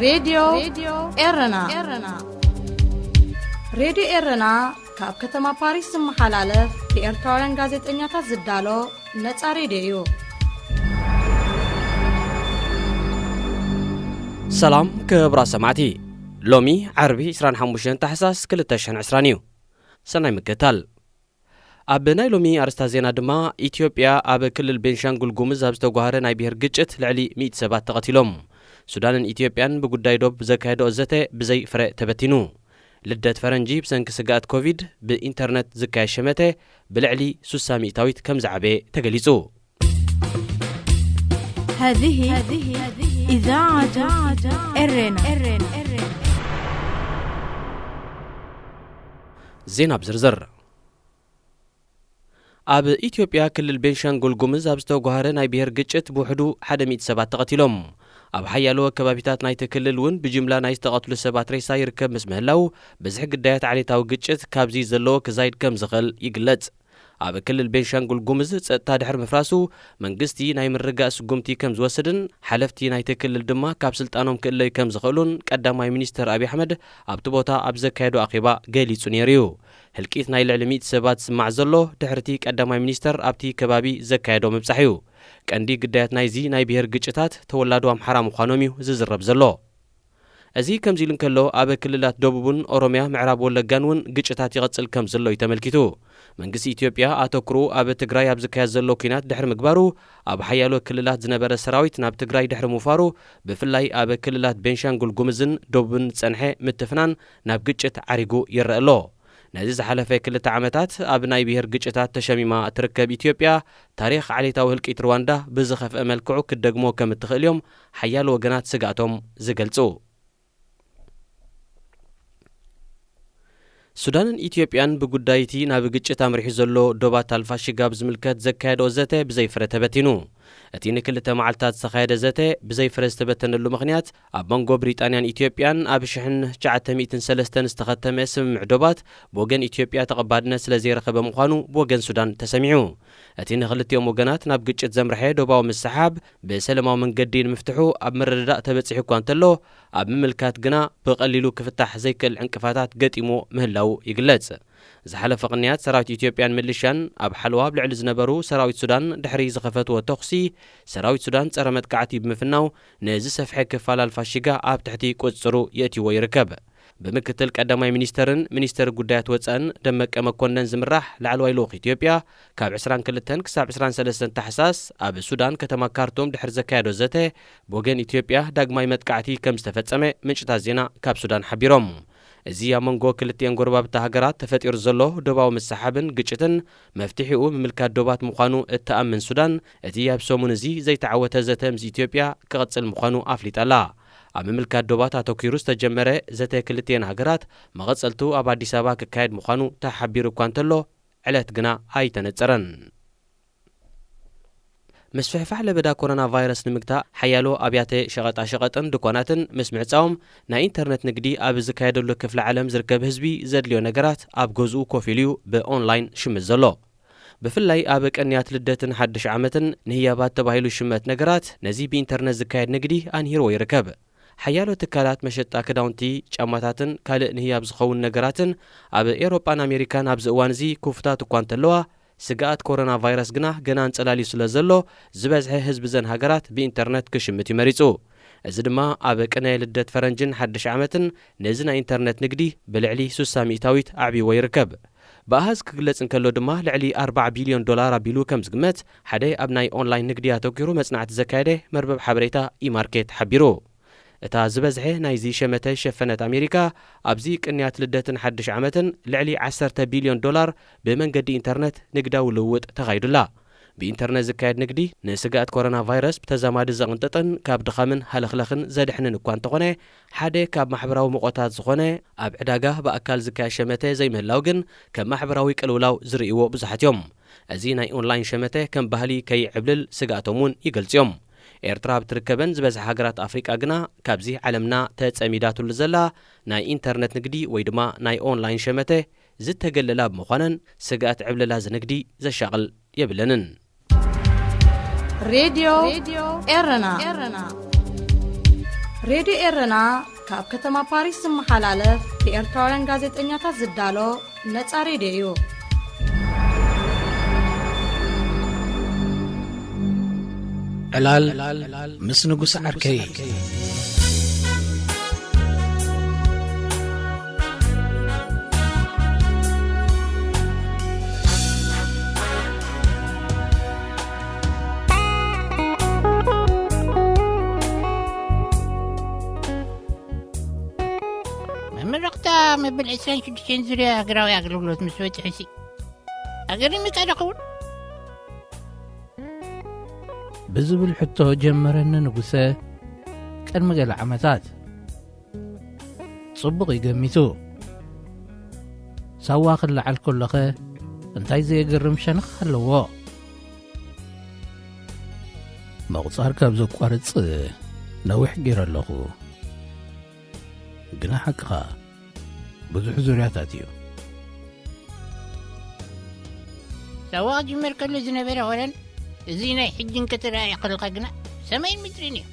ሬድዮ ኤረና። ሬድዮ ኤረና ካብ ከተማ ፓሪስ ዝመሓላለፍ ብኤርትራውያን ጋዜጠኛታት ዝዳሎ ነጻ ሬድዮ እዩ። ሰላም ክብራ ሰማዕቲ፣ ሎሚ ዓርቢ ዕስራን ሓሙሽተን ታሕሳስ ክልተ ሽሕን ዕስራን እዩ። ሰናይ ምክትታል። ኣብ ናይ ሎሚ ኣርእስታት ዜና ድማ፣ ኢትዮጵያ ኣብ ክልል ቤንሻንጉል ጉሙዝ ኣብ ዝተጓሃረ ናይ ብሄር ግጭት ልዕሊ ሚእቲ ሰባት ተቐቲሎም። ሱዳንን ኢትዮጵያን ብጉዳይ ዶብ ዘካየደኦ ዘተ ብዘይ ፍረ ተበቲኑ። ልደት ፈረንጂ ብሰንኪ ስግኣት ኮቪድ ብኢንተርነት ዝካየድ ሸመተ ብልዕሊ ሱሳ ሚእታዊት ከም ዝዓበየ ተገሊጹ። هذه إذاعة إرنا. ዜና ብዝርዝር። ኣብ ኢትዮጵያ ክልል ቤንሻንጉል ጉምዝ ኣብ ዝተጓሃረ ናይ ብሄር ግጭት ብውሕዱ ሓደ ሚእቲ ሰባት ተቐቲሎም። ኣብ ሓያሎ ከባቢታት ናይቲ ክልል እውን ብጅምላ ናይ ዝተቐትሉ ሰባት ሬሳ ይርከብ ምስ ምህላው፣ ብዝሒ ግዳያት ዓሌታዊ ግጭት ካብዚ ዘለዎ ክዛይድ ከም ዝኽእል ይግለጽ። ኣብ ክልል ቤንሻንጉል ጉምዝ ጸጥታ ድሕሪ ምፍራሱ፣ መንግስቲ ናይ ምርጋእ ስጉምቲ ከም ዝወስድን ሓለፍቲ ናይቲ ክልል ድማ ካብ ስልጣኖም ክእለዩ ከም ዝኽእሉን ቀዳማይ ሚኒስትር ኣብይ ኣሕመድ ኣብቲ ቦታ ኣብ ዘካየዶ ኣኼባ ገሊጹ ነይሩ እዩ። ህልቂት ናይ ልዕሊ ሚእቲ ሰባት ዝስማዕ ዘሎ ድሕርቲ ቀዳማይ ሚኒስተር ኣብቲ ከባቢ ዘካየዶ ምብጻሕ እዩ። ቀንዲ ግዳያት ናይዚ ናይ ብሄር ግጭታት ተወላዶ ኣምሓራ ምዃኖም እዩ ዝዝረብ ዘሎ። እዚ ከምዚ ኢሉ እንከሎ፣ ኣብ ክልላት ደቡብን ኦሮምያ ምዕራብ ወለጋን እውን ግጭታት ይቐጽል ከም ዘሎ እዩ ተመልኪቱ። መንግስቲ ኢትዮጵያ ኣተኩሩ ኣብ ትግራይ ኣብ ዝካየድ ዘሎ ኲናት ድሕሪ ምግባሩ፣ ኣብ ሓያሎ ክልላት ዝነበረ ሰራዊት ናብ ትግራይ ድሕሪ ምውፋሩ፣ ብፍላይ ኣብ ክልላት ቤንሻንጉል ጉምዝን ደቡብን ዝጸንሐ ምትፍናን ናብ ግጭት ዓሪጉ ይረአ ኣሎ። ነዚ ዝሓለፈ ክልተ ዓመታት ኣብ ናይ ብሄር ግጭታት ተሸሚማ እትርከብ ኢትዮጵያ፣ ታሪኽ ዓሌታዊ ህልቂት ሩዋንዳ ብዝኸፍአ መልክዑ ክትደግሞ ከም እትኽእል እዮም ሓያሎ ወገናት ስግኣቶም ዝገልጹ። ሱዳንን ኢትዮጵያን ብጉዳይ እቲ ናብ ግጭት ኣምሪሑ ዘሎ ዶባት ኣልፋሽጋ ብዝምልከት ዘካየደኦ ዘተ ብዘይፍረ ተበቲኑ። እቲ ንክልተ መዓልታት ዝተኻየደ ዘተ ብዘይፍረ ዝተበተነሉ ምኽንያት፣ ኣብ መንጎ ብሪጣንያን ኢትዮጵያን ኣብ ሽሕን ትሽዓተ ሚእትን ሰለስተን ዝተኸተመ ስምምዕ ዶባት ብወገን ኢትዮጵያ ተቐባልነት ስለ ዘይረኸበ ምዃኑ ብወገን ሱዳን ተሰሚዑ። እቲ ንክልቲኦም ወገናት ናብ ግጭት ዘምርሐ ዶባዊ ምስሓብ ብሰለማዊ መንገዲ ንምፍትሑ ኣብ ምርድዳእ ተበጺሑ እኳ እንተሎ፣ ኣብ ምምልካት ግና ብቐሊሉ ክፍታሕ ዘይክእል ዕንቅፋታት ገጢሞ ምህላዉ ይግለጽ። ዝሓለፈ ቅንያት ሰራዊት ኢትዮጵያን ሚሊሻን ኣብ ሓለዋ ኣብ ልዕሊ ዝነበሩ ሰራዊት ሱዳን ድሕሪ ዝኸፈትዎ ተኹሲ፣ ሰራዊት ሱዳን ጸረ መጥቃዕቲ ብምፍናው፣ ንዝሰፍሐ ክፋል ኣልፋሽጋ ኣብ ትሕቲ ቁጽጽሩ የእትይዎ ይርከብ። ብምክትል ቀዳማይ ሚኒስተርን ሚኒስተር ጉዳያት ወጻእን ደመቀ መኮነን ዝምራሕ ላዕለዋይ ልኡኽ ኢትዮጵያ፣ ካብ ዕስራን ክልተን ክሳብ ዕስራን ሰለስተን ታሕሳስ ኣብ ሱዳን ከተማ ካርቱም ድሕሪ ዘካየዶ ዘተ፣ ብወገን ኢትዮጵያ ዳግማይ መጥቃዕቲ ከም ዝተፈጸመ ምንጭታት ዜና ካብ ሱዳን ሓቢሮም። እዚ ኣብ መንጎ ክልቲኤን ጎረባብቲ ሃገራት ተፈጢሩ ዘሎ ዶባዊ ምስሓብን ግጭትን፣ መፍትሒኡ ምምልካት ዶባት ምዃኑ እትኣምን ሱዳን፣ እቲ ኣብ ሰሙን እዚ ዘይተዓወተ ዘተ ምስ ኢትዮጵያ ክቕጽል ምዃኑ ኣፍሊጣ ኣላ። ኣብ ምምልካት ዶባት ኣተኲሩ ዝተጀመረ ዘተ ክልቲኤን ሃገራት፣ መቐጸልቱ ኣብ ኣዲስ ኣበባ ክካየድ ምዃኑ ተሓቢሩ እኳ እንተሎ፣ ዕለት ግና ኣይተነጸረን። ምስፍሕፋሕ ለበዳ ኮሮና ቫይረስ ንምግታእ፣ ሓያሎ ኣብያተ ሸቐጣ ሸቐጥን ድኳናትን ምስ ምዕጻዎም፣ ናይ ኢንተርነት ንግዲ ኣብ ዝካየደሉ ክፍለ ዓለም ዝርከብ ህዝቢ ዘድልዮ ነገራት ኣብ ገዝኡ ኮፍ ኢሉ እዩ ብኦንላይን ሽምት ዘሎ። ብፍላይ ኣብ ቅንያት ልደትን ሓድሽ ዓመትን ንህያባት ተባሂሉ ሽመት ነገራት፣ ነዚ ብኢንተርነት ዝካየድ ንግዲ ኣንሂርዎ ይርከብ። ሓያሎ ትካላት መሸጣ ክዳውንቲ፣ ጫማታትን ካልእ ንህያብ ዝኸውን ነገራትን ኣብ ኤውሮጳን ኣሜሪካን ኣብዚ እዋን እዚ ክፉታት እኳ እንተለዋ፣ ስግኣት ኮሮና ቫይረስ ግና ገና ኣንጸላልዩ ስለ ዘሎ፣ ዝበዝሐ ህዝቢ እዘን ሃገራት ብኢንተርነት ክሽምት እዩ መሪጹ። እዚ ድማ ኣብ ቅነ ልደት ፈረንጅን ሓድሽ ዓመትን ነዚ ናይ ኢንተርነት ንግዲ ብልዕሊ ሱሳ ሚእታዊት ኣዕብይዎ ይርከብ። ብኣሃዝ ክግለጽ እንከሎ ድማ፣ ልዕሊ ኣርባዓ ቢልዮን ዶላር ኣቢሉ ከም ዝግመት ሓደ ኣብ ናይ ኦንላይን ንግዲ ኣተኲሩ መጽናዕቲ ዘካየደ መርበብ ሓበሬታ ኢማርኬት ሓቢሩ። እታ ዝበዝሐ ናይዚ ሸመተ ዝሸፈነት ኣሜሪካ፣ ኣብዚ ቅንያት ልደትን ሓድሽ ዓመትን ልዕሊ ዓሰርተ ቢልዮን ዶላር ብመንገዲ ኢንተርነት ንግዳዊ ልውውጥ ተኻይዱላ። ብኢንተርነት ዝካየድ ንግዲ ንስግኣት ኮሮና ቫይረስ ብተዛማዲ ዘቕንጥጥን ካብ ድኻምን ሃለኽለኽን ዘድሕንን እኳ እንተኾነ፣ ሓደ ካብ ማሕበራዊ መቆታት ዝኾነ ኣብ ዕዳጋ ብኣካል ዝካየድ ሸመተ ዘይምህላው ግን ከም ማሕበራዊ ቅልውላው ዝርእይዎ ብዙሓት እዮም። እዚ ናይ ኦንላይን ሸመተ ከም ባህሊ ከይዕብልል ስግኣቶም እውን ይገልጹ እዮም። ኤርትራ ኣብ ትርከበን ዝበዝሓ ሃገራት ኣፍሪቃ ግና ካብዚ ዓለምና ተጸሚዳትሉ ዘላ ናይ ኢንተርነት ንግዲ ወይ ድማ ናይ ኦንላይን ሸመተ ዝተገለላ ብምዃነን ስግኣት ዕብለላ እዚ ንግዲ ዘሻቕል የብለንን። ሬድዮ ኤረና። ሬድዮ ኤረና ካብ ከተማ ፓሪስ ዝመሓላለፍ ብኤርትራውያን ጋዜጠኛታት ዝዳሎ ነጻ ሬድዮ እዩ። ዕላል ምስ ንጉስ ዓርከይ። መመረቕታ መበል ዕስራን ሽዱሽተን ዙርያ ሃገራዊ ኣገልግሎት ምስ በጽሑሲ ኣገሪሙካ ዶ ኸውን? ብዝብል ሕቶ ጀመረኒ ንጉሰ ቅድሚ ገለ ዓመታት። ጽቡቕ እዩ ገሚቱ። ሳዋ ክለዓል ከሎኸ እንታይ ዘየገርም ሸነኽ ኣለዎ? ምቑጻር ካብ ዘቋርጽ ነዊሕ ገይረ ኣለኹ። ግና ሓቅኻ ብዙሕ ዙርያታት እዩ። ሳዋ ክጅመር ከሎ ዝነበረ ኾነን እዚ ናይ ሕጂ እንከተረኣየ ከለኻ ግና ሰማይን ምድርን እዩ።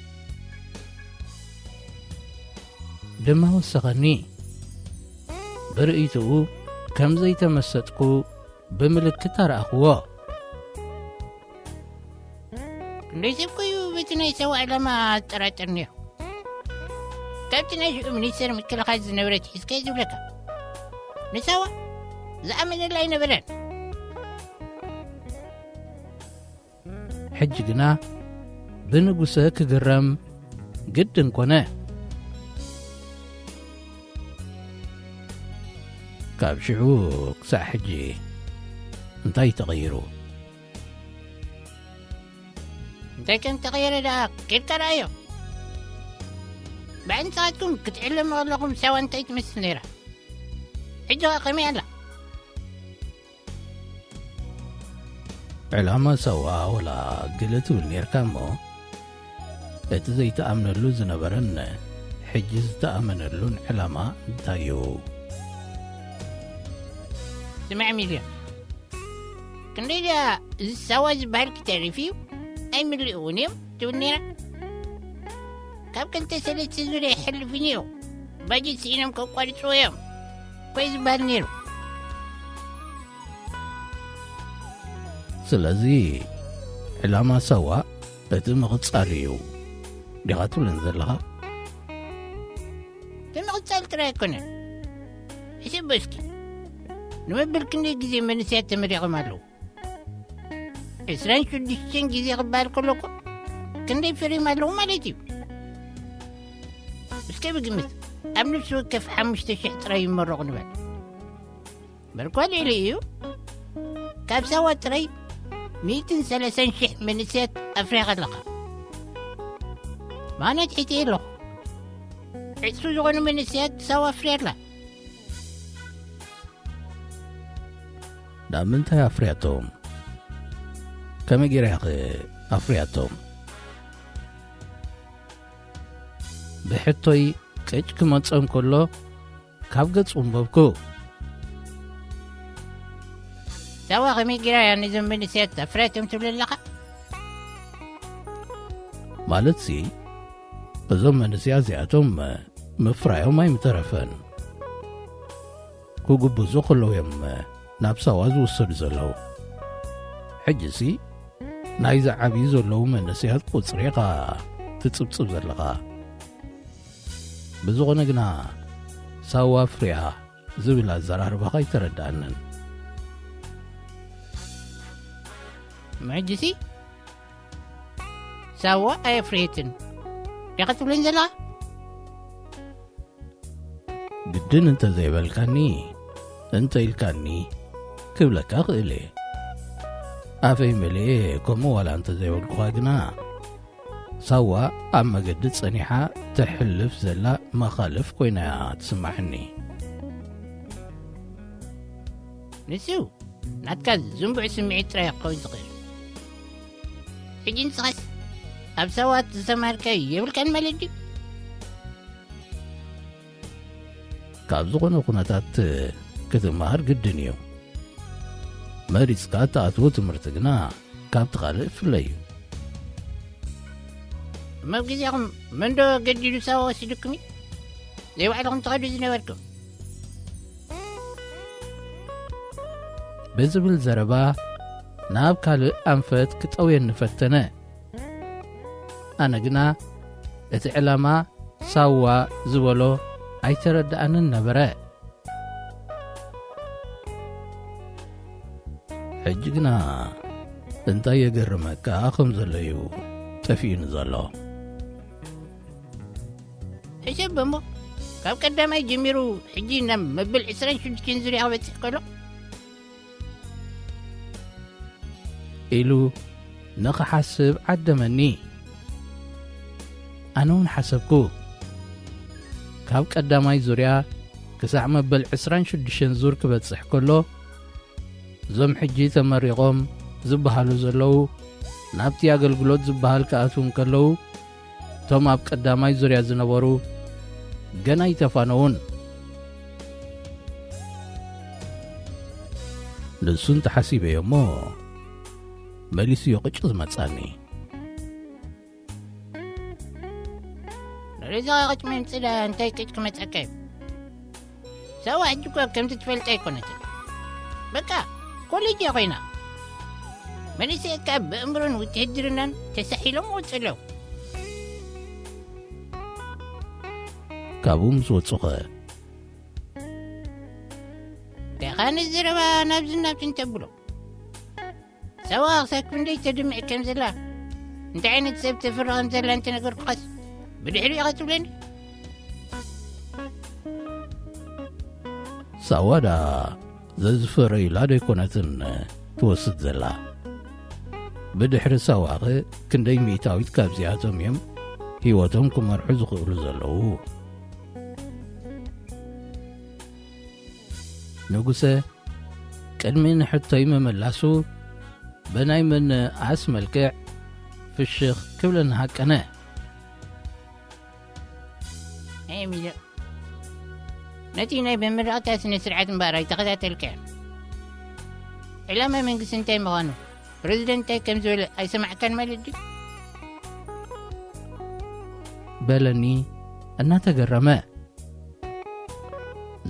ድማ ወሰኸኒ። ብርእይትኡ ከም ዘይተመሰጥኩ ብምልክት ኣረኣኽዎ። ክንደይ ሰብ ኮዩ በቲ ናይ ሳዋ ዕላማ ኣጠራጥር ነይሩ። ካብቲ ናይ ሽዑ ሚኒስተር ምክልኻል ዝነበረ ትሒዝካዮ ዝብለካ። ንሳዋ ዝኣመነላ ኣይነበረን። ሕጂ ግና ብንጉሰ ክግረም ግድን ኮነ። ካብ ሽዑ ክሳዕ ሕጂ እንታይ ተቐይሩ? እንታይ ከም ተቐየረ ደኣ ኬድካ ረኣዮ። ብዕንጻትኩም ክትዕለሙ ከለኹም ሳዋ እንታይ ትመስል ነይራ? ሕጂ ኸ ከመይ ኣላ? ዕላማ ሳዋ ወላ ገለ ትብል ነርካ እሞ፣ እቲ ዘይተኣምነሉ ዝነበረን ሕጂ ዝተኣመነሉን ዕላማ እንታይ እዩ? ስማዕ ሚልዮን፣ ክንደይ ደኣ እዚ ሳዋ ዝበሃል ክተርፍ እዩ? ኣይምልእውን እዮም ትብል ነይራ። ካብ ክልተ ሰለስተ ዙርያ ይሕልፍ እዩ ነይሩ። ባጀት ስኢኖም ከቋርጽዎ እዮም ኮይ ዝበሃል ነይሩ። ስለዚ ዕላማ ሳዋ እቲ ምቕጻል እዩ ዲኻ ትብለን ዘለኻ? እቲ ምቕጻል ጥራይ ኣይኮነን። ሕሰቦ እስኪ፣ ንመበል ክንደይ ግዜ መንእሰያት ተመሪቖም ኣለዉ? ዕስራን ሽዱሽተን ግዜ ክበሃል ከሎ እኮ ክንደይ ፈሪም ኣለዉ ማለት እዩ። እስከ ብግምት ኣብ ነፍሲ ወከፍ ሓሙሽተ ሽሕ ጥራይ ይመረቑ ንበል። በርኳ ልዕሊ እዩ። ካብ ሳዋ ጥራይ ሚእትን ሰላሳን ሽሕ መንእሰያት ኣፍርያ ኣለኻ። ማነት ሒተ ኣለኹ። ዕጽፉ ዝኾኑ መንእሰያት ሳዋ ኣፍርያ ኣላ። ናብ ምንታይ ኣፍርያቶም? ከመይ ገይራ እያ ኸ ኣፍርያቶም? ብሕቶይ ቅጭ ክመጾ እንከሎ፣ ካብ ገጹ ኣንበብኩ። ሳዋ ከመይ ገይራ እያ ነዞም መንእሰያት ኣፍርያቶም ትብል ኣለኻ? ማለትሲ፣ እዞም መንእሰያት እዚኣቶም ምፍራዮም ኣይምተረፈን። ክጉብዙ ከለዉ እዮም ናብ ሳዋ ዝውሰዱ ዘለዉ። ሕጂሲ ናይዚ ዓብዩ ዘለዉ መንእሰያት ቁጽሪ ኢኻ ትጽብጽብ ዘለኻ። ብዝኾነ ግና ሳዋ ኣፍርያ ዝብል ኣዘራርባኻ ኣይተረድኣንን። ሕጂሲ ሳዋ ኣየፍርየትን ዲኻ ትብለኒ ዘለኻ? ግድን እንተ ዘይበልካኒ፣ እንተ ኢልካኒ ክብለካ እኽእል እየ። ኣፈይ መሊኤ ከምኡ ዋላ እንተ ዘይበልኩኻ ግና፣ ሳዋ ኣብ መገዲ ጸኒሓ ተሕልፍ ዘላ መኻልፍ ኮይና እያ ትስማዓኒ። ንሱ ናትካ ዝንቡዕ ስምዒት ጥራይ ክኸውን ዝኽእል። ሕጂ ንስኻስ ኣብ ሳዋ ዝተማሃርካዮ የብልካን ማለት ድዩ? ካብ ዝኾነ ኩነታት ክትመሃር ግድን እዩ። መሪጽካ እትኣትዎ ትምህርቲ ግና ካብቲ ካልእ ይፍለ እዩ። እሞ ኣብ ግዜኹም መንዶ ገዲዱ ሳዋ ወሲዱኩም እዩ? ዘይባዕልኹም ትኸዱ ዝነበርኩም? ብዝብል ዘረባ ናብ ካልእ ኣንፈት ክጠውየኒ ፈተነ። ኣነ ግና እቲ ዕላማ ሳዋ ዝበሎ ኣይተረድኣንን ነበረ። ሕጂ ግና እንታይ የገርመካ ከም ዘሎ እዩ ጠፊኡኒ ዘሎ። ሕሰብ እሞ፣ ካብ ቀዳማይ ጀሚሩ ሕጂ ናብ መበል ዕስራን ሽዱሽተን ዙርያ ክበጽሕ ከሎ፣ ኢሉ ንኽሓስብ ዓደመኒ። ኣነ እውን ሓሰብኩ። ካብ ቀዳማይ ዙርያ ክሳዕ መበል ዕስራን ሽዱሽተን ዙር ክበጽሕ ከሎ፣ እዞም ሕጂ ተመሪቖም ዝበሃሉ ዘለዉ፣ ናብቲ ኣገልግሎት ዝበሃል ክኣትዉ እንከለዉ፣ እቶም ኣብ ቀዳማይ ዙርያ ዝነበሩ ገና ኣይተፋነዉን። ንሱ እንተሓሲበዮ እሞ፣ መሊሱ እዩ ቅጭ ዝመጻኒ። ንሪዛ ቅጭ ምምጽእ እንታይ ቅጭ ክመጸካ እዩ? ሳዋ ሕጂ እኮ ከምቲ ትፈልጦ ኣይኮነትን። በቃ ኮሌጅ እያ ኮይና። መንእሰያት ከኣ ብእምሮን ውትህድርናን ተሳሒሎም ወጹ ኣለዉ። ካብኡ ምስ ወጹኸ? እንታይ ኸኣ ነዚ ዘረባ ናብዝን ናብትን ተብሎ? ሳዋ ክሳብ ክንደይ ተድምዕ ከም ዘላ፣ እንታይ ዓይነት ሰብ ተፍሪ ከም ዘላ እንተነገርኩኻስ ብድሕሪኡ ኢኻ ትብለኒ? ሳዋ ደኣ ዘዝፈረዩላ ዶ ኣይኮነትን ትወስድ ዘላ? ብድሕሪ ሳዋኸ ክንደይ ሚእታዊት ካብዚኣቶም እዮም ህይወቶም ክመርሑ ዝኽእሉ ዘለዉ? ንጉሰ ቅድሚ ንሕቶይ ምምላሱ፣ ብናይ ምንኣስ መልክዕ ፍሽኽ ክብለኒ ሃቀነ። ኤሚልዮ፣ ነቲ ናይ ምምራቕታ ስነ ስርዓት እምበኣር ኣይተኸታተልካዮን። ዕላማ መንግስቲ እንታይ ምዃኑ፣ ፕረዚደንት እንታይ ከም ዝበለ ኣይሰማዕካን ማለት ድዩ? በለኒ እናተገረመ።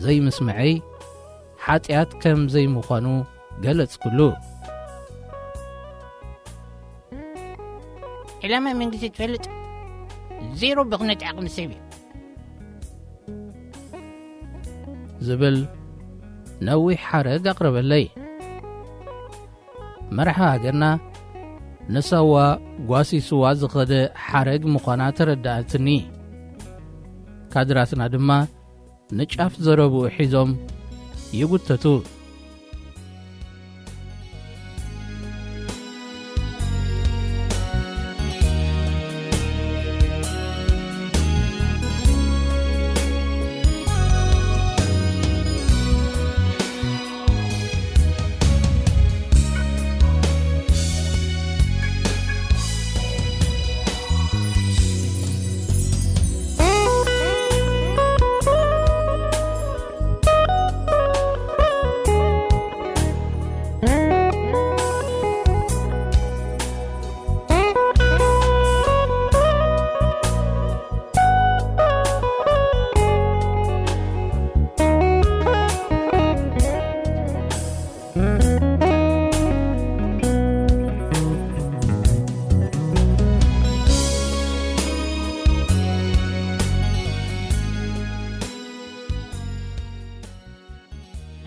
ዘይምስምዐይ ሓጢኣት ከም ዘይምዃኑ ገለጽኩሉ። ዕላማ መንግስቲ ትፈልጥ? ዜሮ ብኽነት ዓቕሚ ሰብ እዩ። ዝብል ነዊሕ ሓረግ ኣቕረበለይ። መራሒ ሃገርና ንሳዋ ጓሲስዋ ዝኸደ ሓረግ ምዃና ተረዳእትኒ። ካድራትና ድማ ንጫፍ ዘረብኡ ሒዞም ይጉተቱ።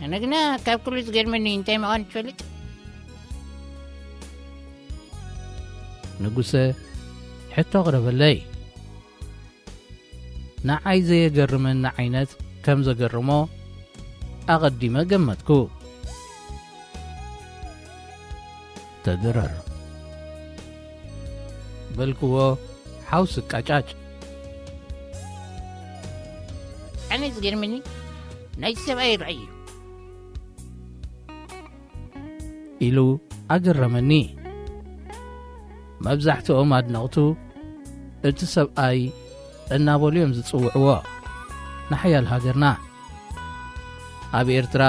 ኣነ ግና ካብ ኩሉ ዝገርመኒ እንታይ ምዃኑ ትፈልጥ? ንጉሰ ሕቶ ኣቕረበለይ። ንዓይ ዘየገርመኒ ዓይነት ከም ዘገርሞ ኣቐዲመ ገመትኩ። ተድረር በልክዎ ሓውሲ ቃጫጭ። ኣነ ዝገርመኒ ናይቲ ሰብኣይ ራእይ እዩ። ኢሉ ኣገረመኒ። መብዛሕትኦም ኣድነቕቱ እቲ ሰብኣይ እናበሉ እዮም ዝጽውዕዎ። ንሓያል ሃገርና ኣብ ኤርትራ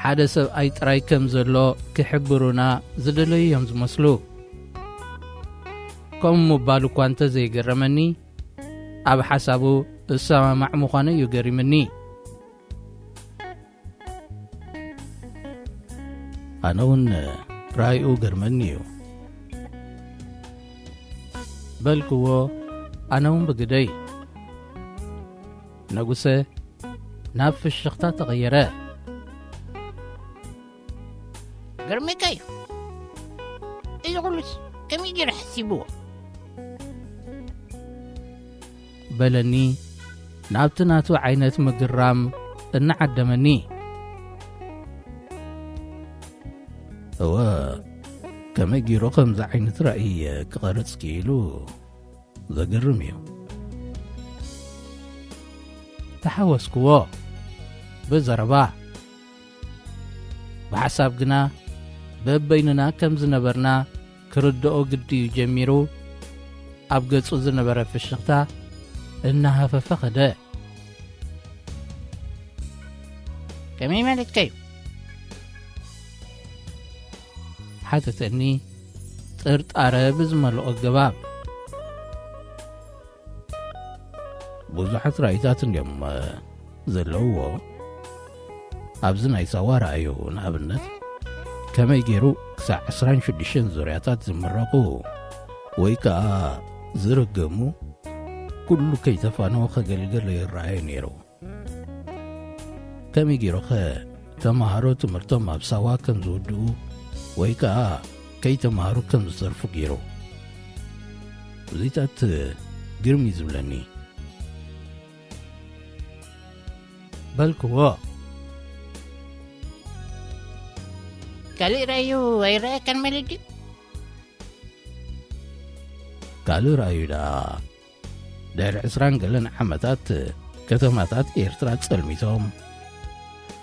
ሓደ ሰብኣይ ጥራይ ከም ዘሎ ክሕብሩና ዝደለዩ እዮም ዝመስሉ። እም ምባሉ እኳ እንተ ዘይገረመኒ፣ ኣብ ሓሳቡ እሰማማዕ ምዃኑ እዩ ገሪምኒ። ኣነ እውን ራእዩ ገርመኒ እዩ። በልክዎ፣ ኣነ እውን ብግደይ። ነጉሰ ናብ ፍሽኽታ ተቐየረ። ገርሜካ እዩ። እዚ ኩሉስ ከመይ ገይሩ ሓሲብዎ? በለኒ፣ ናብቲ ናቱ ዓይነት ምግራም እናዓደመኒ። እወ፣ ከመይ ገይሩ ከምዚ ዓይነት ራእይ ክቐርጽ ክኢሉ? ዘገርም እዩ። ተሓወስክዎ ብዘረባ። ብሓሳብ ግና በበይንና ከም ዝነበርና ክርድኦ ግዲ እዩ ጀሚሩ። ኣብ ገጹ ዝነበረ ፍሽኽታ እናሃፈፈ ኸደ። ከመይ ማለትካ እዩ? ሓተተኒ ጥርጣረ ብዝመልኦ ኣገባብ። ብዙሓት ራእይታት እንድዮም፣ እ፣ ዘለውዎ። ኣብዚ ናይ ሳዋ ራእዩ ንኣብነት ከመይ ገይሩ ክሳዕ ዕስራን ሽዱሽተን ዙርያታት ዝምረቑ ወይ ከኣ ዝርገሙ ኩሉ ከይተፋነወ ከገልግል ይረኣዮ ነይሩ። ከመይ ገይሩኸ ተማሃሮ ትምህርቶም ኣብ ሳዋ ከም ዝውድኡ ወይ ከኣ ከይተማሃሩ ከም ዝተርፉ ገይሩ? እዚታት ግርም እዩ ዝብለኒ። በልክዎ። ካልእ ራእዩ ኣይረኣየካን ማለት ድዩ? ካልእ ራእዩ ደኣ፣ ድሕሪ ዕስራን ገለን ዓመታት ከተማታት ኤርትራ ጸልሚቶም፣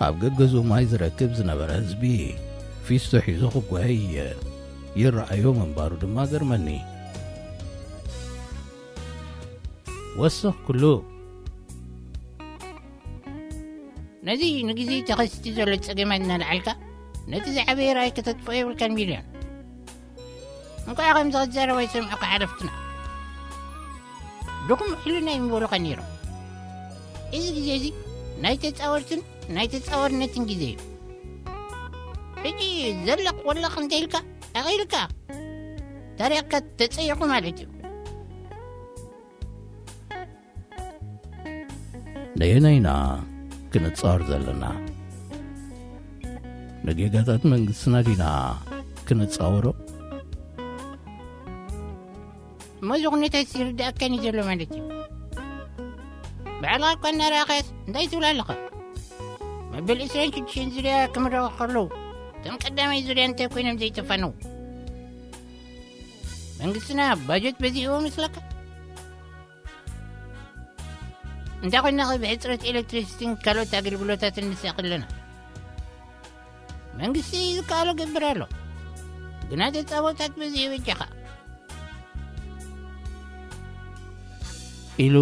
ኣብ ገገዝኡ ማይ ዝረክብ ዝነበረ ህዝቢ ፊስቶ ሒዙ ክጓየይ ይረኣዮ ምንባሩ ድማ ገርመኒ። ወሰኽኩሉ። ነዚ ንግዜ ተኸስቲ ዘሎ ጸገማት እናለዓልካ፣ ነቲ ዝዓበየ ራእይ ከተጥፍኦ የብልካን ሚልዮን። እንቋዕ ከምዚ ክዛረብ ኣይሰምዑካ ሓለፍትና። ድኹም ሕልና ይምበሉኻ ነይሮም። እዚ ግዜ እዚ ናይ ተጻወርትን ናይ ተጻዋርነትን ግዜ እዩ። ሕጂ ዘለቕ ወለቕ እንተ ኢልካ፣ ኣኺልካ ታሪኽካ ተጸየቑ ማለት እዩ። ነየናይ ኢና ክንጻወር ዘለና? ንጌጋታት መንግስትና ዲና ክንጻወሮ? እሞ እዚ ኩነታት ይርድኣካን እዩ ዘሎ ማለት እዩ። ባዕልኻ እኳ እናረኣኻስ እንታይ ትብል ኣለኻ? መበል ዕስራን ሽዱሽተን ዙርያ ክምረቑ ከለዉ፣ እቶም ቀዳማይ ዙርያ እንታይ ኮይኖም ዘይተፋነዉ? መንግስትና ባጀት በዚሕዎ መስለካ? እንታይ ኮይና ኸ ብሕጽረት ኤሌክትሪሲቲን ካልኦት ኣገልግሎታትን ንስእኽ ኣለና? መንግስቲ ዝከኣሎ ገብር ኣሎ። ግና ተጻቦታት በዚሑ በጃኻ። ኢሉ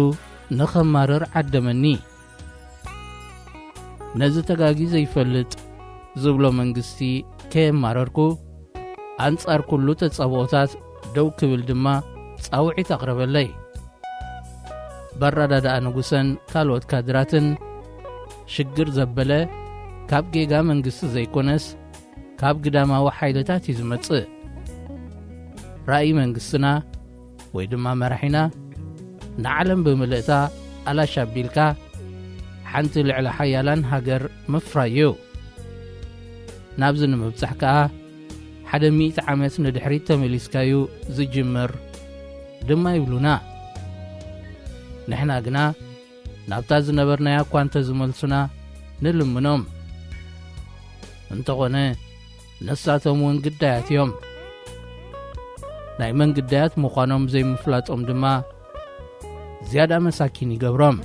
ንኸማርር ዓደመኒ። ነዚ ተጋጊ ዘይፈልጥ ዝብሎ መንግስቲ ከየማረርኩ፣ ኣንጻር ኩሉ ተጻብኦታት ደው ክብል ድማ ጻውዒት ኣቕረበለይ። በራዳድኣ ንጉሰን ካልኦት ካድራትን ሽግር ዘበለ ካብ ጌጋ መንግስቲ ዘይኮነስ፣ ካብ ግዳማዊ ሓይልታት እዩ ዝመጽእ። ራእይ መንግስትና ወይ ድማ መራሒና ንዓለም ብምልእታ ኣላሽ ኣቢልካ ሓንቲ ልዕሊ ሓያላን ሃገር ምፍራይ እዩ። ናብዚ ንምብጻሕ ከኣ ሓደ ሚእቲ ዓመት ንድሕሪት ተመሊስካዩ ዝጅምር ድማ ይብሉና። ንሕና ግና ናብታ ዝነበርናያ እኳ እንተ ዝመልሱና ንልምኖም። እንተኾነ ንሳቶም እውን ግዳያት እዮም። ናይ መን ግዳያት ምዃኖም ዘይምፍላጦም ድማ ዝያዳ መሳኪን ይገብሮም።